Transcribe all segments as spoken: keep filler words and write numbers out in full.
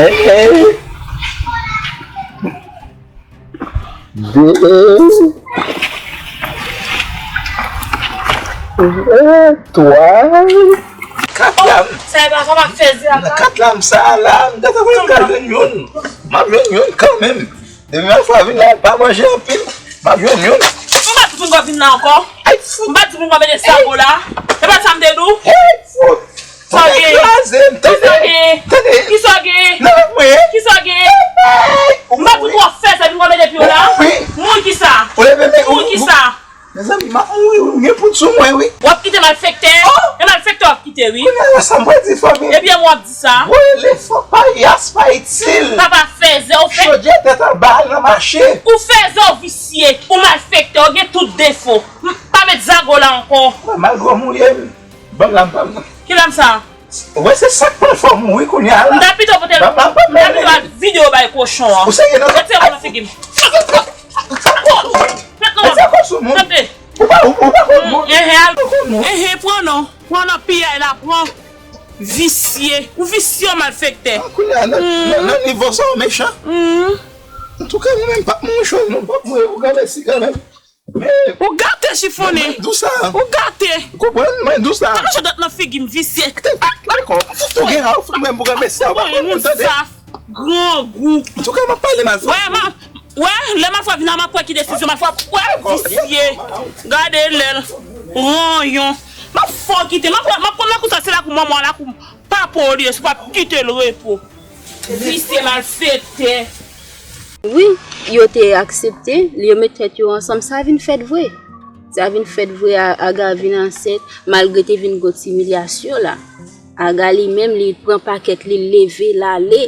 Enhen. De. Twa. Kat la. Sa e pa sa m ap fè di a. Nan kat la, m sa la, m ta vle m ka jwenn youn. M ap jwenn youn kanmenm. Depi m al fwa vin la, pa manje anpil. M ap jwenn youn. M pa di pou m vin la ankò. Ay, fout. M pa di pou m mete sago la. E pa sa m te di w. Hey, fout. Sa w gen? Kraze m, tande. Kisa w gen? Tande. Kisa w gen? Nan mwen. Kisa w gen? Hey, m pa di w fè sa, vin mete pye w la. Wi. Moun kisa? Ou leve men. Moun kisa? Mezanmi, m ap mouri wi, ou gen poud sou mwen wi. W ap kite malfektè? Oh! E malfektè w ap kite wi. Kounye a la sa m pral di fanmi. Ebyen w ap di sa. Woy, lefò payas pa itil. Papa fèzè, ou fè. Chodyè tèt anba al nan mache. Ou fèzè, ou visye, ou malfektè, ou gen tout defo. M pa met zago la ankò. Mwen mal gwo mouye m. Ban m la m pa m. Ki lam sa? Ou wè se sa k pral fè w mouri kounye a la. M ta pito pote l. Ban m la m pa m. M ta pito al vide yo bay kochon an. Ou serye nan. Retire kò nan figi m. Fè kò. Fè kò. Retire kò sou moun. Tande. Ou pa, ou, ou pa konn moun. Enhen, al. Ou konn moun. Enhen, pran non. Pran nan piyay la, pran. Visye. Ou visye, malfektè. Ah, kounye a, nan, nan, nan nivo sa, ou mechan. Antouka, mwen menm, p ap mouri chòz, non, p ap mouri pou granmèsi kanmenm. Men, ou gate, chifonnen. Mwen dous sa. Ou gate. Ou konprann? Mwen dous sa. Tande jan dat nan figi m visye. Dakò, m fout ou gen a, ou fout mwen pou granmèsi a, ou pa konn moun, tande. Saf, grangou. Antouka, m ap pale mal. Wè, m ap, wè, lè malfwa vin la, m ap wè ki desizyon malfwa ap pran, visye. Gade lè l. Ranyon. M ap fè w kite. M ap, m ap konn lakou sa, se lakou manman, lakou papa w li ye, si w pa kite l repo. Visye, malfektè. Wi, yo te aksepte, yo met tèt yo ansanm, sa vin fèt vre. Sa vin fèt vre, A-, Aga vin ansent, malgre te vin gon ti imilyasyon la. Aga li menm, li pran pakèt li, l leve, l ale.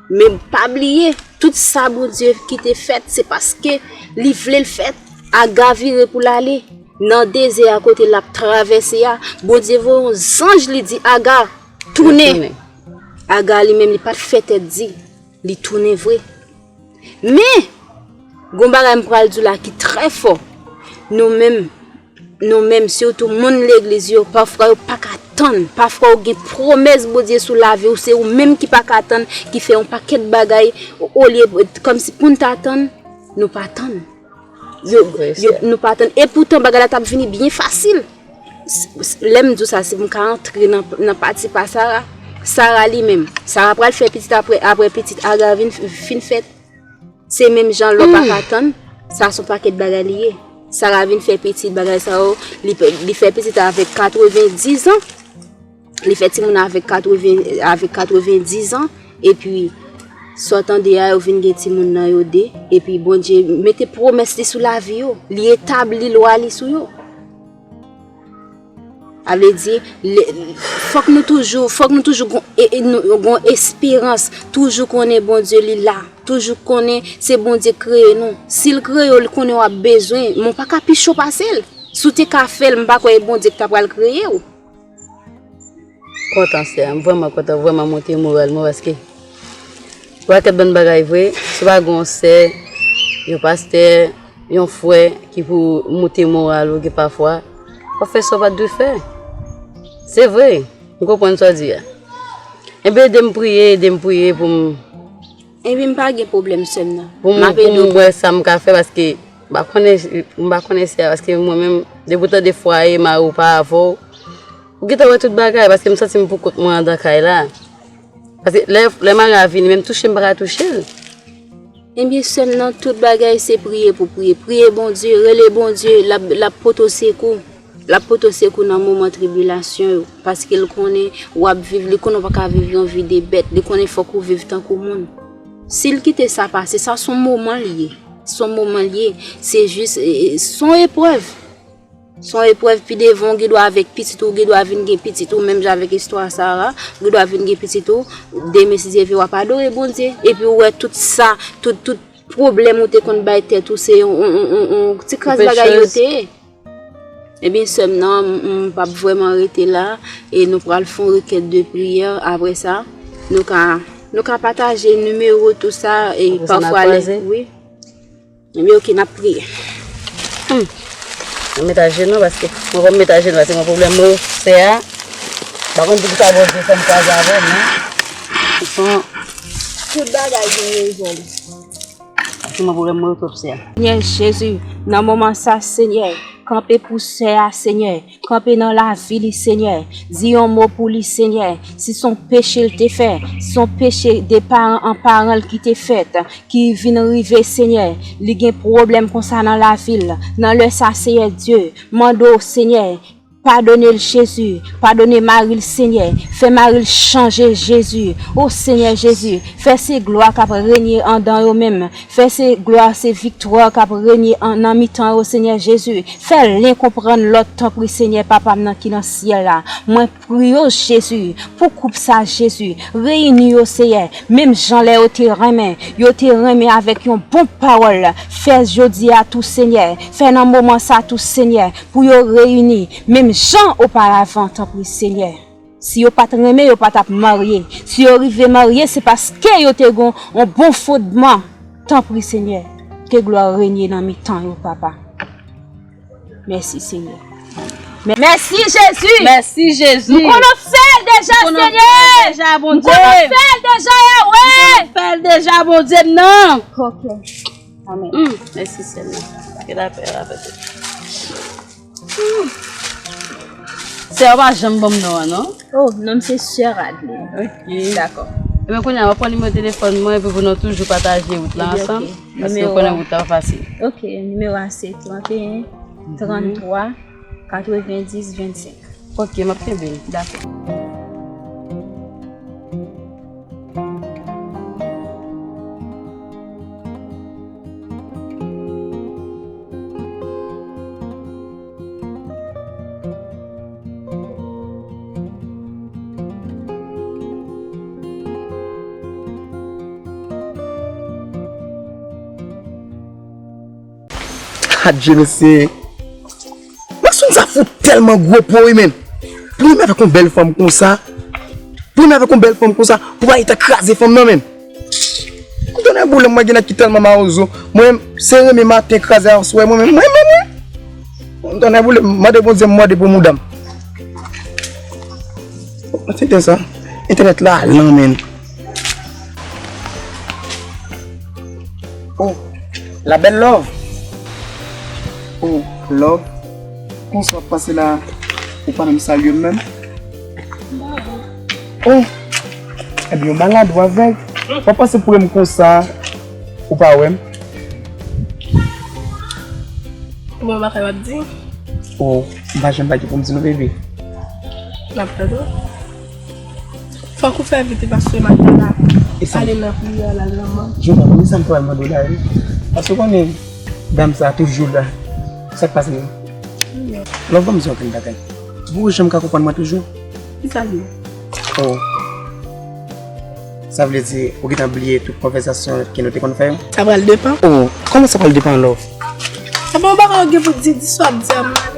Men pa bliye, tout sa Bondye kite fèt, se paske li vle l fèt. Aga vire pou l ale. Nan dezè a kote l ap travèse a, Bondye voye yon zanj, li di, Aga, tounen. Tounen. Aga li menm, li pa t fè tèt di, li tounen vre. Men, gon bagay m pral di w la ki trè fò. Nou menm, nou menm, sitou moun legliz yo, pafwa yo pa ka tann. Pafwa ou gen pwomès Bondye sou lavi w, se ou menm ki pa ka tann, ki fè yon pakèt bagay, olye, kòmsi pou n ta tann, nou pa tann. Yo, yo, nou pa tann. Epoutan, bagay la t ap vini byen fasil. S-, s-, lè m di w sa, si m ka antre nan, nan pati pa Sara, Sara li menm, Sara pral fè pitit apre, apre pitit Aga vin, fin fèt. Se menm jan lò pa ka tann, sa se yon pakèt bagay li ye. Sara vin fè pitit, bagay sa yo, li, li fè pitit avèk katrevendiz an. Li fè timoun avèk katreven, avèk katrevendiz an, epi sa w tande a, yo vin gen timoun nan yo de, epi Bondye mete pwomès li sou lavi yo, li etabli lwa li sou yo. Sa vle di, le, fòk nou toujou, fòk nou toujou gon, e, e, nou, gon esperans, toujou konnen Bondye li la, toujou konnen se Bondye k kreye nou. Si l kreye w, li konnen w ap bezwen, men w pa ka pi cho pase l. Si w te ka fè l, m pa kwè e Bondye ki ta pral kreye w. Kontan sè a, m vrèman kontan, vrèman monte moral mwen paske pakèt bann bagay vre, si w pa gen yon sè, yon pastè, yon frè ki pou monte moral ou gen pafwa, w ap fè sa w pa t dwe fè. Se vre, m konprann sa w di a. Enben ede m priye, ede m priye pou m Ebyen, m pa gen pwoblèm, sè m nan. Pou m, pou m wè sa m ka fè, paske m pa konnen, m pa konnen sè a, paske mwen menm, depi w tande fwaye, mari w pa avè w, ou gentan wè tout bagay, paske m santi m pou kont mwen anndan kay la. Paske lè, lè mari a vini, menm touche m pa ka touche l. Ebyen, sè m nan, tout bagay se priye pou priye. Priye Bondye, rele Bondye, l ap, l ap pote w sekou. L ap pote w sekou nan moman tribilasyon yo, paske l konnen w ap viv, li konnen w pa ka viv yon vi de bèt, li konnen fòk ou viv tankou moun. Si l kite sa pase, sa s on moman l ye, s on moman l ye, se jis, e, e, s on eprèv. S on eprèv, pi devan w gen dwa avèk pitit ou, w gen dwa vin gen pitit ou, menm jan avèk istwa Sara, w gen dwa vin gen pitit ou, demen si Dye vle w ap adore Bondye, epi w wè tout sa, tout, tout pwoblèm ou te konn bay tèt ou, se yon, yon, yon, yon, yon ti kras bagay yo te ye. Ebyen, sè m nan, m, m p ap vrèman rete la, e nou pral fè yon rekèt de priyè, apre sa, nou ka, nou ka pataje nimewo, tou sa, e pafwa lè, wi. Ebyen, oke, n ap priye. Hmm. Mwen met ajenou, paske, mwen pa m met ajenou, paske mwen pwoblèm mwen, sè a, m pa konn poukisa Bondye fè m kwaze avè w, men, son, Tout bagay gen rezon li. Sinon, pwoblèm mwen yo twòp, sè. Senyè Jezi, nan moman sa, Senyè, kanpe pou sè a, Senyè. Kanpe nan lavi li, Senyè. Di yon mo pou li, Senyè. Si se yon peche l te fè, si se yon peche de paran an paran l ki te fèt, ki vin rive, Senyè, li gen pwoblèm konsa nan lavi l. Nan lè sa, Senyè Dye, mande w, Senyè, padone l, Jezi. Padone mari l, Senyè. Fè mari l chanje, Jezi. O Senyè Jezi, fè se glwa k ap renye andan yo menm. Fè se glwa, se viktwa k ap renye an, nan mitan yo, Senyè Jezi. Fè len konprann lòt, tanpri, Senyè, Papa m nan ki nan syèl la. Mwen priye w, Jezi, pou koup sa, Jezi. Reyini yo, Senyè, menm jan lè yo te renmen, yo te renmen avèk yon bon pawòl. Fè jodi a tou, Senyè. Fè nan moman sa tou, Senyè, pou yo reyini, menm jan oparavan, tanpri, Senyè. Si yo pa t renmen, yo pa t ap marye. Si yo rive marye, se paske yo te gen yon bon fondman. Tanpri, Senyè, ke glwa renye nan mitan yo, Papa. Mèsi, Senyè. Mè-, mèsi, Jezi. Mèsi, Jezi. M konn w fè l deja, Senyè. M konn w fè l deja, Bondye. M konn w fè l deja, Yawe. M konn w fè l deja, Bondye m nan. Ok. Amèn. Mm, mèsi, Senyè. Ke lapè avèk ou. Sè a pa janm ban m non an, non? Oh, non m se Sè Adeline. Ok. Dakò. Ebyen, kounye a, m ap pran nimewo telefòn mwen epi pou nou toujou pataje wout la ansanm. Paske ou konnen wout la pa fasil. Ok, nimewo a se trannteyen, tranntwa, katrevendis, vennsenk. Ok, m ap kenbe l. Dakò. Adje mesye. Maksoun sa fout tèlman gwo po wi menm. Pou li menm avèk yon bèl fanm konsa. Pou li menm avèk yon bèl fanm konsa. Pou pa eta kraze fanm nan menm. Mwen tonnè boulem mwen gen nèg ki tèlman mawozo. Mwen menm se renmen maten kraze aswè mwen menm. Mwen menm mwen. Mwen tonnè boulem mande Bondye mwen mande pou mouda m. Mwen tenten sa. Entènèt la lan menm. Oh, la belle love. Oh, love. Konsa w ap pase la, ou pa menm salye m menm? Oh, ebyen, w malad, w avèg. W ap pase pre m konsa, ou pa wè m? Bon, bagay w ap di? Oh, m pa janm pa gen pou m di non, baby. N ap tande w. Fòk ou fè vit wi, paske m ap ta la. E sa ale nan priyè, al al nan mòn. Jodi a, men sa m pral mande w la, wi. Paske w konnen, dam sa toujou la. Sa k pase menm? Love, ban m di w ankenn bagay. Ou janm ka konprann mwen toujou? Ki sa l ye? Oh. Sa vle di, ou gentan bliye tout konvèsasyon ke nou te konn fè yo? Sa pral depann. Oh, kòman sa pral depann, love? Sa pa yon bagay ou gen pou di, di sa w ap di a, m ale.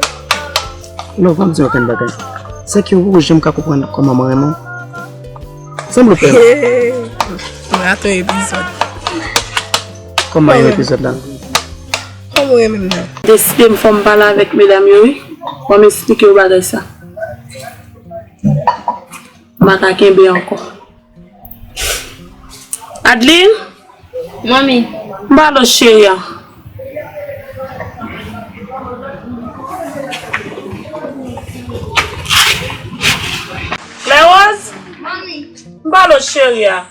Love, ban m di w ankenn bagay. Se ke ou janm ka konprann kòman mwen renmen w. Sanble w pè. Mwen rate yon epizòd. Kòman yon epizòd la? Kòman w renmen m nan? Deside m fò m pale avèk medam yo, wi. Fò m esplike yo bagay sa. M pa ka kenbe ankò. Adeline? Manmi. M ba lo cheri a. Claire Rose? Manmi. M ba lo cheri a.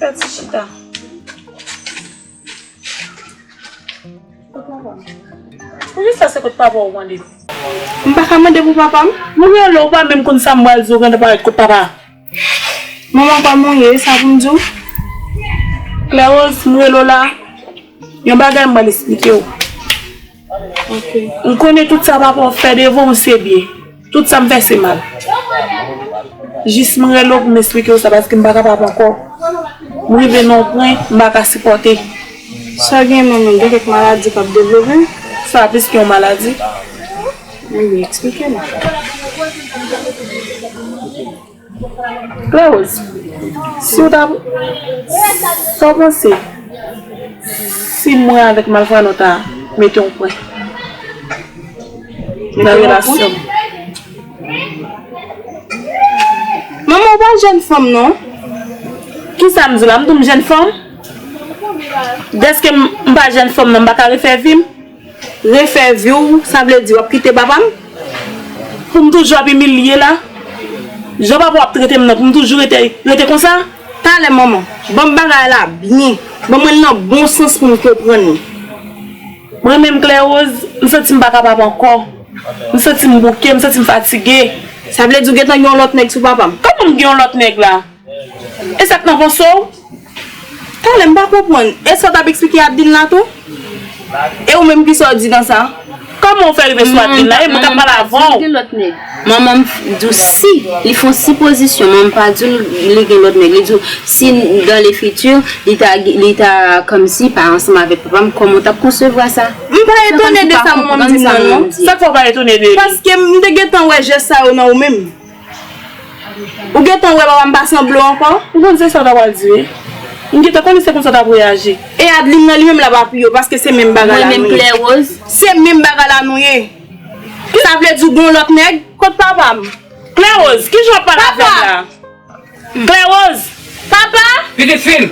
Fè ti chita. Poukisa se kot papa w mande? M pa ka mande pou papa m. M rele w, ou pa menm konn sa m pral di w, ou gentan parèt kot papa. Manman pa m ou ye, e sa pou m di w? Claire Rose, m rele w la. Yon bagay m pral esplike w. Ok. M konnen tout sa papa w fè devan w se byen. Tout sa m fè se mal. Jis m rele w pou m esplike w sa paske m pa kapab ankò. M rive nan yon pwen, m pa ka sipòte. Sa gen manman, gen kèk maladi k ap devlope. Sa plis ke yon maladi. Ebyen, eksplike m. Claire Rose, si w ta, sa w panse si mwen avèk Malfrano ta mete yon pwen? Nan relasyon. Manman, ou pa jèn fanm, non? Kisa m di w la? M di w m jèn fanm? Dèske m, m pa jèn fanm, non, m pa ka refè vi m? Refè vi w, sa vle di w ap kite papa m? Pou m toujou ap imilye la? Jan papa w ap trete m nan, pou m toujou rete, rete konsa? Talè, manman, ban m bagay la byen. Ban mwen l nan bon sans pou m konprann li. Mwen menm, Claire Rose, m santi m pa kapab ankò. M santi m bouke, m santi m fatige. Sa vle di w gentan gen yon lòt nèg sou papa m? Kòman m gen yon lòt nèg la? E sa k nan panse w? Talè, m pa konprann. E sa w t ap eksplike Adeline la tou? E ou menm, kisa w di nan sa? Kòman w fè rive sou Adeline la? E mwen k ap pale avè w. Manman m di w si, li fè yon sipozisyon, manman m pa di w li gen lòt nèg. Li di w si dans le futur, li ta, li ta kòmsi pa ansanm avèk papa m, kòman w t ap konsevwa sa? M pa etone de sa manman m di m nan, non. Sa k fè w pa etone de li? Paske m te gentan wè jès sa yo nan ou menm. Ou gentan wè papa m pa sanble w ankò? M konn se sa w ta pral di, wi. M gentan konnen se konsa w t ap reyaji. E Adeline nan li menm l ap apiye w, paske se menm bagay la nou ye. Mwen menm, Claire Rose. Se menm bagay la nou ye. Sa vle di w gen yon lòt nèg? Kot papa m? Claire Rose, kijan w ap pale avè m la? Claire Rose! Papa! Pitit fi m!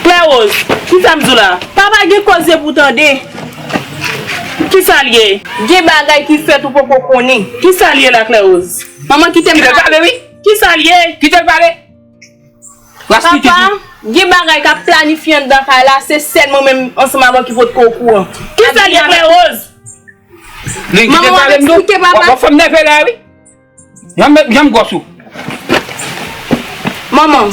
Claire Rose, kisa m di w la? Papa, gen koze pou w tande. Kisa l ye? Gen bagay ki fèt ou poko konnen. Kisa l ye la, Claire Rose? Manman, kite m pale. Kite l pale, wi. Kisa l ye? Kite l pale. Ras pitit ou. Papa, gen bagay k ap planifye anndan kay la, se sèl mwen menm ansanm avè w ki potko okouran. Kisa l ye, Claire Rose? Manman, w ap eksplike papa. W ap fè m nève la, wi. Janm, janm gwòs ou. Manman,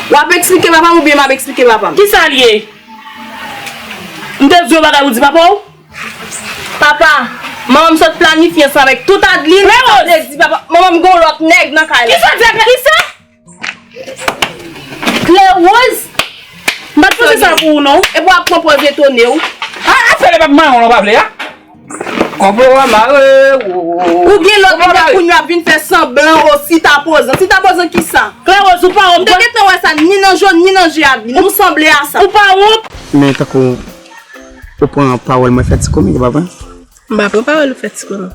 w ap eksplike papa m oubyen m ap eksplike papa m? Kisa l ye? M te di w yon bagay ou di papa w? Papa, manman m sot planifye ansanm avèk tout Adeline. Sa vle di papa, manman m gen yon lòt nèg nan kay la. Kisa w di? Kisa? Claire Rose? M pa t panse sa pou ou, non. Epi w ap pran pòz etone w. A, a, fè lè p ap mare w, non, pa vle a. Kòb ou a mare, wo, wo, wo. Ou gen lòt moun kounye a ap vin fè sanblan, o, sitapozan. Sitapozan kisa? Claire Rose, ou pa wont? M te gentan wè sa, ni nan je w, ni nan je Adeline. Ou sanble a sa. Ou pa wont? Men tankou ou pran pawòl mwen fè ti komik, e pa vre? M pa pran pawòl ou fè ti komik.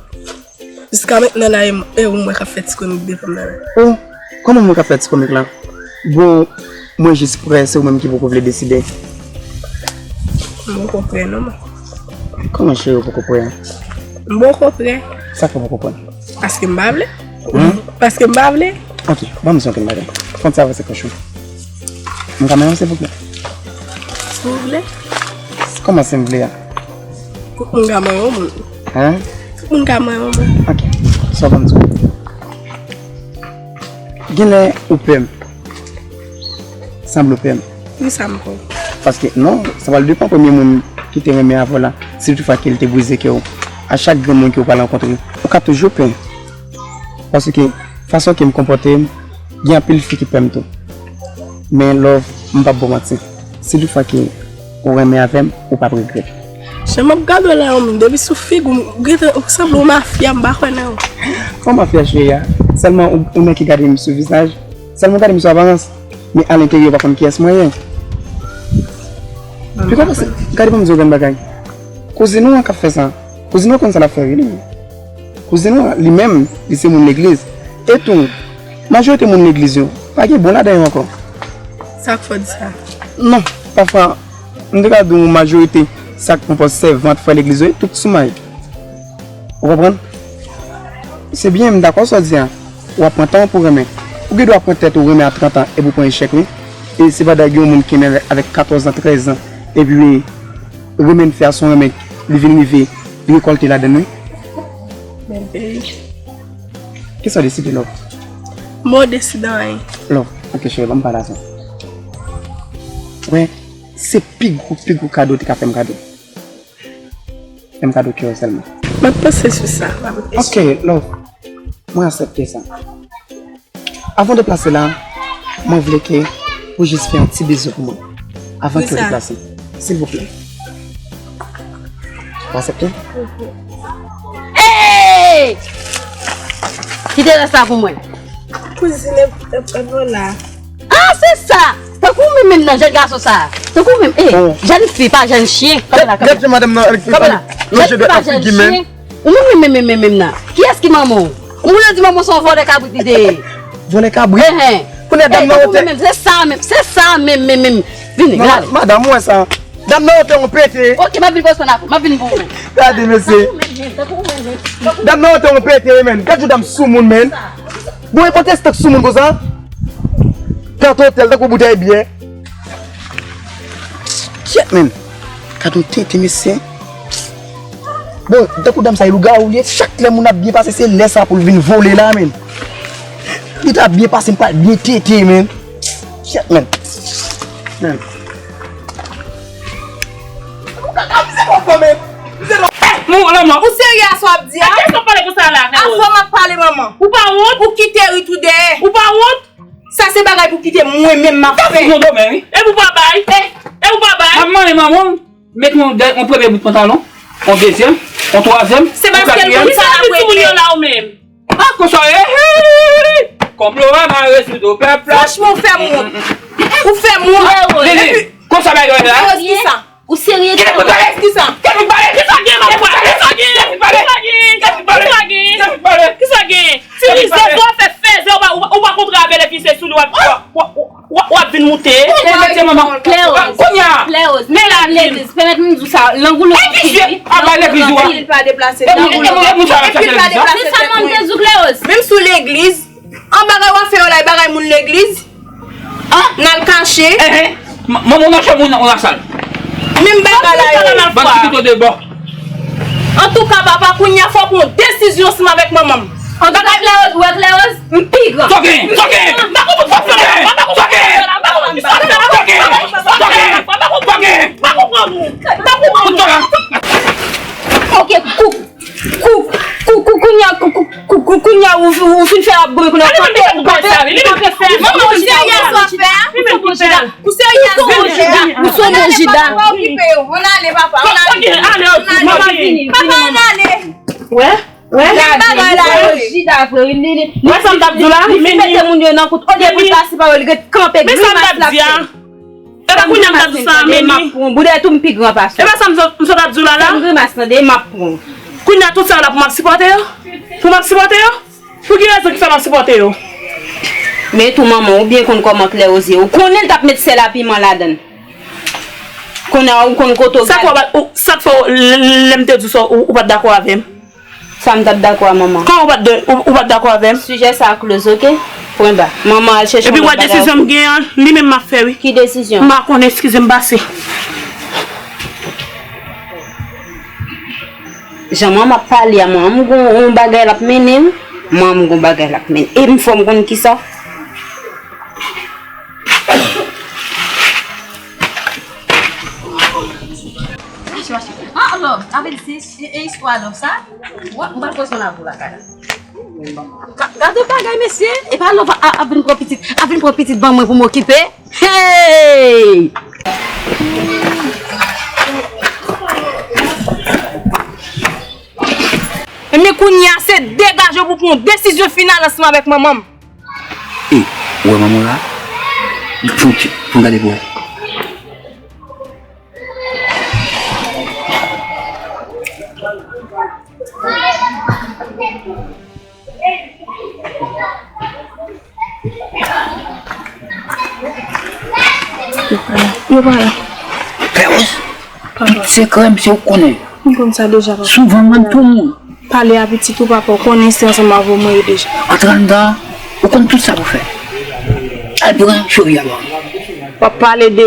Jiska mentnan la, e m, e ou m wè k ap fè ti komik devan m nan la. O, kòman mwen k ap fè ti komik la? Bon, mwen jis prè, se ou menm ki poko vle deside. M poko prè non, mwen. Kòman cheri ou poko prè? M poko prè. Sa k fè ou poko prè? Paske m pa vle. Paske m pa vle. Ok, ban m di w yon bagay. Fon ti avanse kòch ou. M ka manyen w, silvouplè? Si w vle. Kòman si m vle a? Tout moun ka manyen yon moun. Hen? Tout moun ka manyen yon moun. Ok. Sa w ban m di w? Genlè ou pè m. Sanble w pè m. Poukisa m pè w? Paske, non, sa pral depann premye moun ki te renmen avè w la. Si toutfwa ke l te brize kè w, a chak grenn moun ke w pral rankontre, ou ka toujou pè. Paske, fason ke m konpòte m, gen anpil fi ki pè m tou. Men love, m p ap ba w manti. Si toutfwa ke ou renmen avè m, ou p ap regrèt. Jan m ap gade w la, yon moun, depi sou figi w, ou gentan, ou sanble yon mafya, m pa kwè nan ou. Kòman mafya cheri a? Sèlman ou, ou nèg ki gade m sou vizaj, sèlman ou gade m sou aparans, men alenteryè ou pa konn kiyès mwen ye. Pito pase, gade pou m di w yon grenn bagay. Kouzin ou an k ap fè sa. Kouzin ou an konn sa l ap fè, wi, li menm. Kouzin ou an, li menm, li se moun legliz. E tou, majorite moun legliz yo, pa gen bon ladan yo ankò. Sa k fè w di sa? Non, pafwa, m te ka di w majorite sa k pran pòz sèvant, frè legliz yo, tout sou may. Ou konprann? Se byen, m dakò sa w di a. W ap pran tan w pou renmen. Ou gen dwa pran tèt ou renmen a trant an epi w pran echèk, wi. E se pa dèyè gen yon moun ki renmen avèk katòz an, trèz an, epi renmen n fè a se yon renmen li vin rive, li rekòlte ladann, wi. Bèl peyi. Kisa w deside, love? M poko deside anyen. Love, ok, cheri, ban m pale a sa. Wè, se pi gwo, pi gwo kado w te ka fè m kado. Fè m kado kè w sèlman. M ap panse sou sa. M ap reflechi. Ok, love. Mwen aksepte sa. Avan w deplase la, mwen vle ke ou jis fè yon ti bizou pou mwen. Avan ke w deplase. Silvouplè. Ou aksepte? Hey! Kite rès la pou mwen. Kouzin, e, e, e, vwala. Ah, se sa! Tankou ou menm, menm nan, jèn gason sa. Tankou ou menm, eh, jèn fi, pa jèn chen. Kanpe la, kanpe la. Gad jan madanm nan lonje de ak figi men. Ou menm menm menm menm menm nan. Kiyès ki manman w? Ou menm di manman w se yon vòlè kabrit li te ye. Vòlè kabrit? Enhen. Kounye a dam nan wote. Se sa menm, se sa menm menm menm. Vini, vini. Madanm, ou wè sa? Dam nan wote yon pete. Ok, m ap vin pran swen avè w. M ap vin pou ou. Gade mesye. Dam nan wote yon pete, men. Gade yon dam soumoun, men. Bon, e kote stok soumoun konsa? Gate otèl tankou boutèy byè. Shit, men. Gade yon tenten, mesye. Bon, tankou dam sa, e lougawou li ye. Chak lè moun ap byen pase, se lè sa pou l vin vole la, men. Li ta byen pase, m pral byen tenten, men. Shit, men. Men. Ou kaka, misye poko, men. Misye non. Mon lanmò. Ou serye a sa w ap di a? Kiyès w ap pale konsa la, Claire Rose? Avè w m ap pale, manman. Ou pa wont? Ou kite Ruth ou dèyè. Ou pa wont? Sa se bagay pou kite mwen menm m ap fè. Sa fou nan domèn, wi. E pou pa bay? E, e pou pa bay? M ap mande manman w met yon dè-, yon premye bout pantalon, yon dezyèm, yon twazyèm, yon katriyèm. Kisa w ap di sou moun yo la ou menm? Ah, konsa, eh, eh, eh, eh. Konplo a mare sou do pèp la. Franchman, ou fè m wont. Ou fè m wont. Lili, konsa bagay la. Claire Rose, kisa? Ou serye? Kisa? Kisa gen, mwen pale? Kisa gen? Kisa gen? Kisa gen? Kisa gen? Kisa gen? Ti rizèz ou ap fè fèzè, ou pa, ou pa, ou pa kontre avè lè fi se sou li, w ap, w ap, w ap, w ap vin moute. Claire Rose, Claire Rose, men la legliz, pèmèt m di w sa, lang ou long anpil, wi. Lang ou long anpil, pa deplase. Epi pa deplase tèt mwen. Men sa m te di w, Claire Rose. Menm sou legliz, an bagay w ap fè yo la, e bagay moun legliz. N al kache. Manman w nan chanm ou nan lasal. Menm bagay la yo. Bandi kouto de bò. Antouka, papa, kounye a fò w pran yon desizyon ansanm avèk manman m. Antouka, Claire Rose, ou wè Claire Rose, m pi gran. Sa w gen? Sa w gen? Sa w gen? Sa w gen? Sa w gen? Sa w gen? Sa w gen? Ok, kou, kou, kou, kou, kou, kounye a, kou, kou, kou, kou, kounye a, ou, ou, ou fin fè ap boule kounye a. Kanpe, kanpe, kanpe fèm. Manman, ou serye a sa w ap fè a? Ou serye a sa w ap fè a? Ou se yon bon jida. Pa okipe yo. Ann ale, papa. Ann ale. Ann ale. Papa, ann ale. Wè? Wè? Gade bagay la yo. Jida vre, wi, li, li, li, li fin mete moun yo nan kout. Olye pou l pase pa yo, li ret kanpe, grimas l ap fè. Epa kounye a m t ap di sa, men li. M ap pran. Bouda tou m pi gran pase w. Epa sa m sot, m sot ap di w la la. Fè m grimas tande, m ap pran. Kounye a tout sa yo la pou m ap sipòte yo? Pou m ap sipòte yo? Pou ki rezon ki fè m ap sipòte yo? Men tou manman, ou byen konn kòman Claire Rose ye. Ou konnen l t ap met sèl a piman ladan l. Kounye a ou konn kote w gade. Sa k fè w pa, ou, sa k fè w, lè, lè m te di w sa, ou, ou pa t dakò avè m? Sa m t ap dakò a manman. Kòman ou pa t de, ou, ou pa t dakò avè m? Sijè sa a close, ok? Pwen ba. Manman al chèche yon lòt bagay. Epi w wè desizyon m gen an, li menm m ap fè, wi. Ki desizyon? M pa konnen, eskize m pase. Jan manman ap pale a, manman m gon yon bagay l ap mennen, wi. Manman m gon bagay l ap mennen. E m fò m konn kisa? Mache, mache. Ah, love, avè l se, e, e istwa love sa? Wè, m pral pran swen avè w lakay la. Ga-, gade bagay, mesye. E pa love a, a vin pran pitit, a vin pran pitit ban mwen pou m okipe. Hey! Ebyen, kounye a, se degaje w pou pran yon desizyon final ansanm avèk manman m. E, ou wè manman w la? Pou, pou gade pou wè. Yo pa la. Yo pa la. Claire Rose, tout sekrè m se ou k konnen yo. M konn sa deja, papa. Souvan m rann pou moun. Pale a pitit ou, papa, ou konnen se ansanm avè w mwen ye deja. Antre anndan, ou konn tout sa pou fè. Al pran cheri a ba w. W ap pale de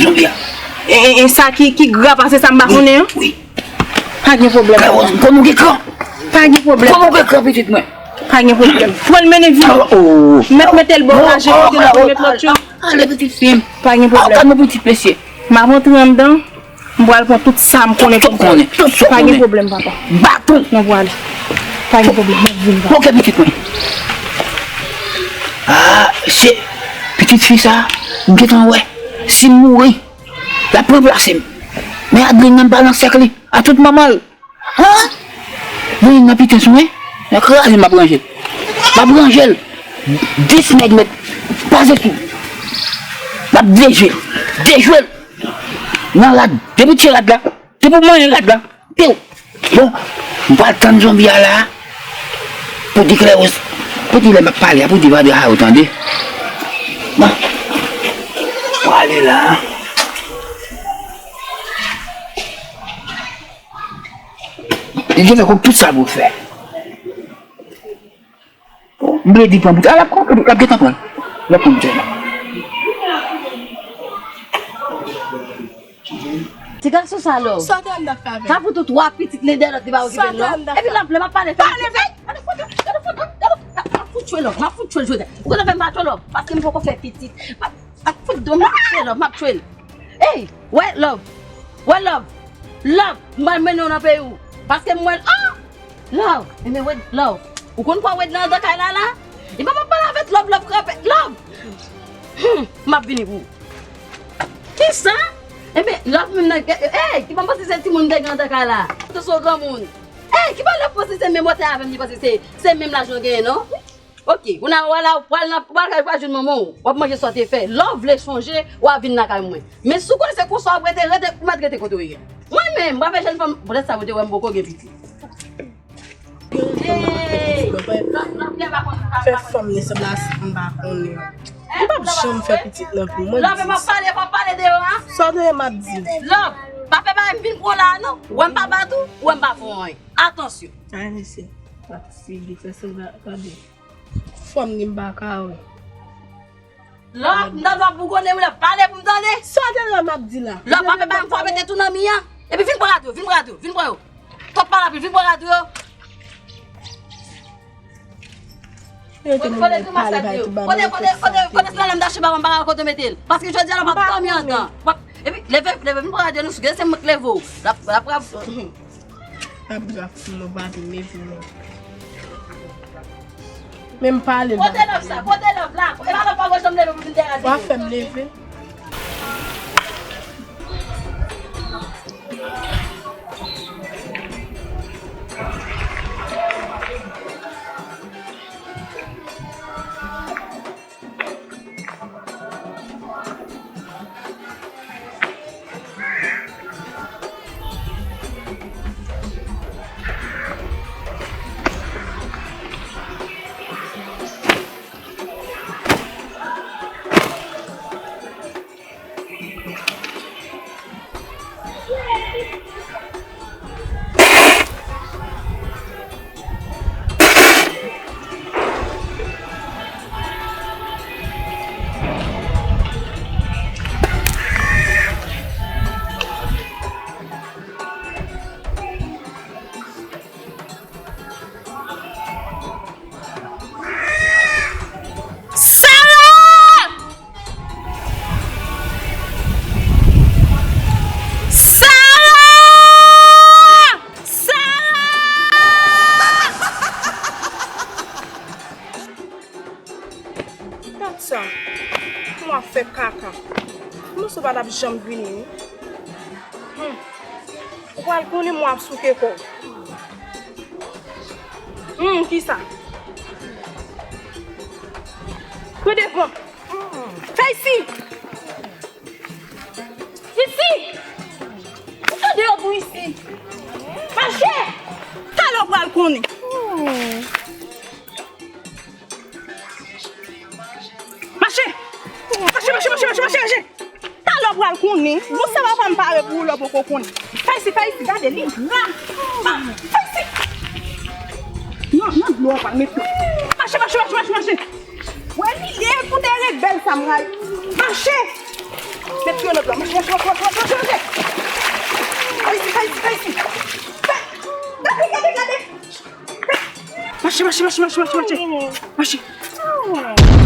zonbi a. E, e, e sa ki, ki grav pase sa m pa konnen an? Wi. Pa gen pwoblèm, papa. Claire Rose, m konnen w gen kran. Pa gen pwoblèm. M konnen w gen kran, pitit mwen. Pa gen pwoblèm. Pran l mennen vini. Mèt mete l bò raje kote nou pou met lòt yo. Ale, pitit fi m. Pa gen pwoblèm. Al, pitit mesye. M ap antre anndan. M pral pran tout sa m konnen pou m konnen. Tout sa w konnen. Pa gen pwoblèm, papa. Baton. Non, pwale. Pa gen pwoblèm, m ap vin, papa. Ok, pitit mwen. Ah, se pitit fi sa, m gentan wè. Si m mouri, l ap ranplase m. Men Adrien nan pa nan sèk li. A tout manman l. Hein? Vini nan piten sou mwen. Nan kraze m ap ranje l. M ap ranje l. Dis nèg mèt pase sou. M ap dejwe l. Dejwe l. Nan rad. Depi tye rad la. Depi w manyen rad la. Piw. Bon. M pral tann zonbi a la. Pou di klè, pou di lè m ap pale a, pou di pa de a ou tande. Bon. Pale la. Li gentan konn tout sa pou fè. M vle di pran bout. A, l ap pran, l ap gentan pran. L ap pran bout la. Ti gason sa love. Sa w te wè m t ap fè avè l? Sa pou tout twa pitit len dèyè lòt li pa okipe l non. Epi love lè m ap pale fè. Pale vit. Gade foto, gade foto, gade foto. M ap fout tchwe love, m ap fout tchwe l jodi. Ou konn fè m pa tchwe love paske m poko fè pitit. M ap, m ap fout do m ap tchwe love, m ap tchwe l. Ey, wè love. Wè love. Love, m pral mennen w nan peyi w. Paske m wè l. Ah! Love, enben Wed, love. Ou konn kwa Wed nan anndan kay la la? Li pa m ap pale avèk love, love krape. Love! Hmm, m ap vini pou ou. Kisa? Enben, love menm nan, ey, ki pa m panse se timoun m te gen anndan kay la. Te sou granmoun. Ey, ki pa love panse se menm wotè avè m, li panse se, se menm laj nou genyen non? Ok, ou nan wala, ou pral nan, ou pral kay, ou pral jwenn manman w, w ap manje sa w te fè. Lè w vle chanje, w a vin lakay mwen. Men si w konnen se konsa w ap rete, rete, ou mèt rete kote w ye a. Mwen menm, m pa fè jèn fanm, bon, lè sa w te wè m poko gen pitit. Hey! Fè fanm li sanble a sa m pa konnen. M p ap janm fè pitit nan vi m. Mwen di sa. Love, m ap pale, m ap pale de yo a. Sa w te wè m ap di? Love, pa fè bagay m vin pran w la a non. Ou wè m pa bat ou, ou wè m pa fè w anyen. Atansyon. Ay, mesye. Fatige, fè sanble a, gade. Fòm ni m pa ka wè. Love, m tande w ap bougonnen wi, love, pale pou m tande. Sa w te wè m ap di la? Love, pa fè bagay m fò mete tou nan mi an. Epi vin pran rad yo, vin pran rad yo, vin pran yo. Twòp pale anpil, vin pran rad yo. Yo te moun pale bay tout bagay. Kote, kote, kote, kote slalom dache ba m pa kote mete l. Paske jodi a la w ap dòmi antan. W ap, epi leve, leve, vin pran rad yo nou sou, se mwen k leve w. L ap, l ap, l ap. Ap grap sou mwen, pa vin leve non. Men m pale la. Kote love sa? Kote love la? E pa love pa janm leve pou vin deraje. W a fè m leve. Sara! Sara! Sara! Gad sa. Mwen ap fè kaka. Mwen sou pa t ap janm vini wi. Hmm. Ou pral konnen mwen ap souke kò w. Hmm, kisa? Pran devan. Fè isi! Isi! Ou tande yo pou isi! Mache! Talè w pral konnen. Mache! Mache, mache, mache, mache, mache, mache! Talè w pral konnen. Bon, sa papa m pare pou ou lè w poko konnen. Fè isi, fè isi, gade li la. Fè isi. Non, non, dlo a pral mete. Mache, mache, mache, mache, mache. Wè li ye, koute rebèl sa m rayi. Mache. Met pye nan dlo. Mache, mache, mache, mache, mache, mache. Fè isi, fè isi, fè isi. Fè. Gade, gade, gade. Mache, mache, mache, mache, mache, mache. Mache.